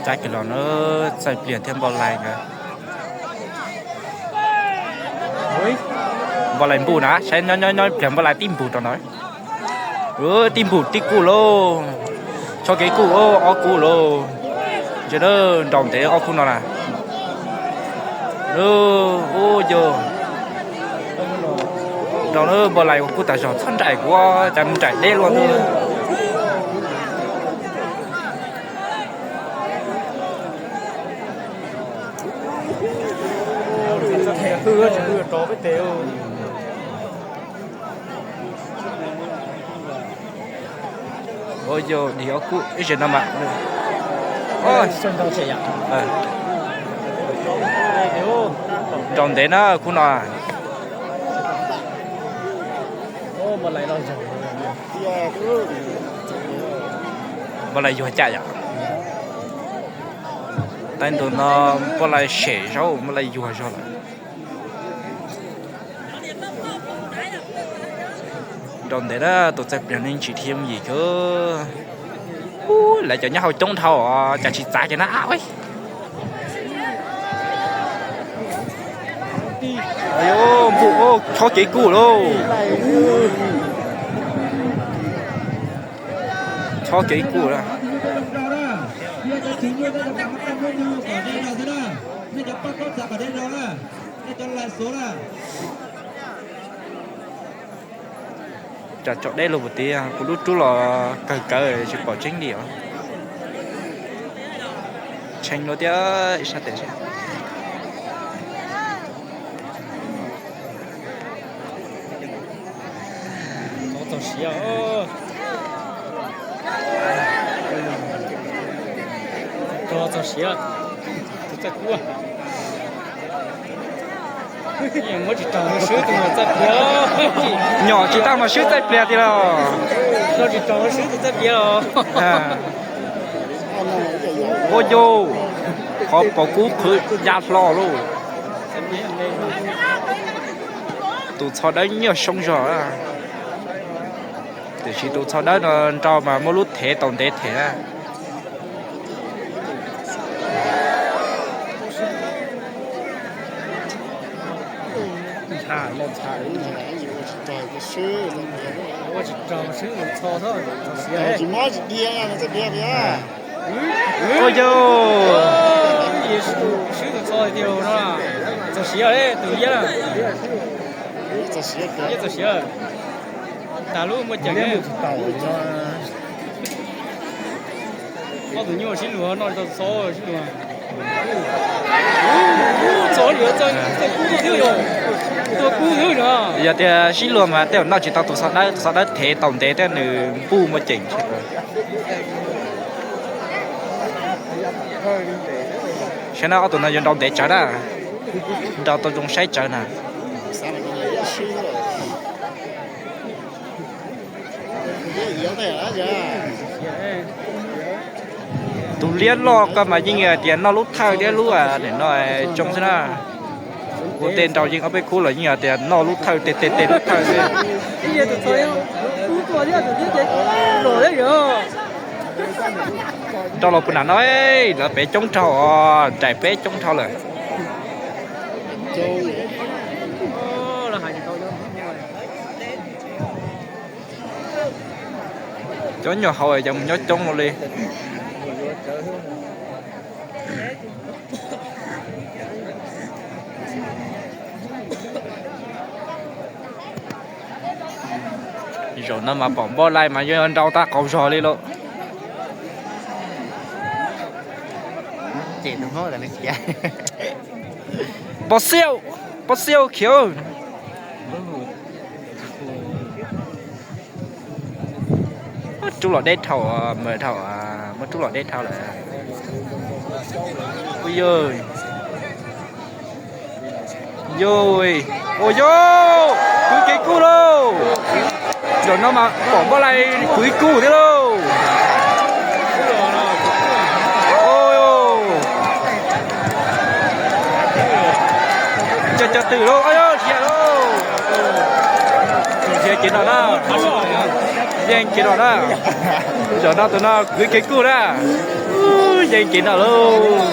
Txav kiag los na, txaij pliag thiab npau lais nkawd. Npau lais npuj na, saib nyob nyob nyob pliag npau lais tib npuj rau ntawd. Tib npuj tib kub lauj. Chob kev kub ob kub lauj. Ntshe nraus ntev ob kub no na. Ub yog nraus na, npau lais ua kub tas zog txhob nraim kuv, cas nraim deb luaj ntawd. Ua yog dim ob kub ib zes no mas. Nraus ntev na khub no. Npau lais yuag caj yom. Taib ntus no npau lais sem zaub, npau lais yuag zog lawm. Nraus ntev na, tus txaij pliag ne tsis dhia yooj yim kawg. Lawv cov nyob hauv coob dhau os, cas tsis txav cov na. Npuj, chob kev kub lauj. Chob kev kub na. Tsam tso deb luag puas tiag, kuv lub rub los kawg kawg tsis pom tseeb li os. Tshee luag thiab ib sab tes. Txog siav, txog siav, tus txaij kub. Muab tsis raug swb tus txaij pliag. Nyom tsis tau mas swb txaij pliag tiag los. Tsis raug swb tus txaij pliag los. Ua yau, qhov pom kub qhwv ya hlo lauj. Tus txho dawb nyuaj xyoob zog, tiam sis tus txho dawb no nrau mas muaj lub thev tau ntev them na. Ua yau, swb tus txho tiag no, txog siav tus iab na. Txog siav, txog siav. Tas lub muaj ceem. Ob tug nyuj sib luag no txog txho sib luag. Txog li txog kub thiab yog, txog kub thiab yog. Yog tias sib luag mas tej zaum noj tsis tau tus txho dawb, tus txho dawb thev tau ntev thiab nws npuj muaj ceem. Saib na, ob tug no yuav nrau ntev tsawv na, nrau tau zoo saib tsawv na. Tus liab loj koj mas yeej hais tias noj lub thawj thiab lub no tsoo xwb na. Ua tej nrau yeej ob peb khub los yeej hais tias noj lub thawj, tej tej tej lub thawj xwb. Rau los puag nram no, lawv pem coob dhau os, nraim peb coob dhau lawm. Cov nyuam hauv ces mus nyob coob li. Zaum no mas pom npau lais mas yuav nrau tag qaug zog li lauj. Pos xiau, pos xiau khiav. Rub los deb dhau, mas dhau, muab rub los deb dhau lawm. Ua yog, ua yog, kwv kev kub lauj. Zaum no mas pom npau lais kwv kub thiab lauj. Cov cov twm lauj, dhia lauj. Dhia ces no na, yeej ces no na. Zaum no tus no kwv kev kub na. Ceeb ces no lauj.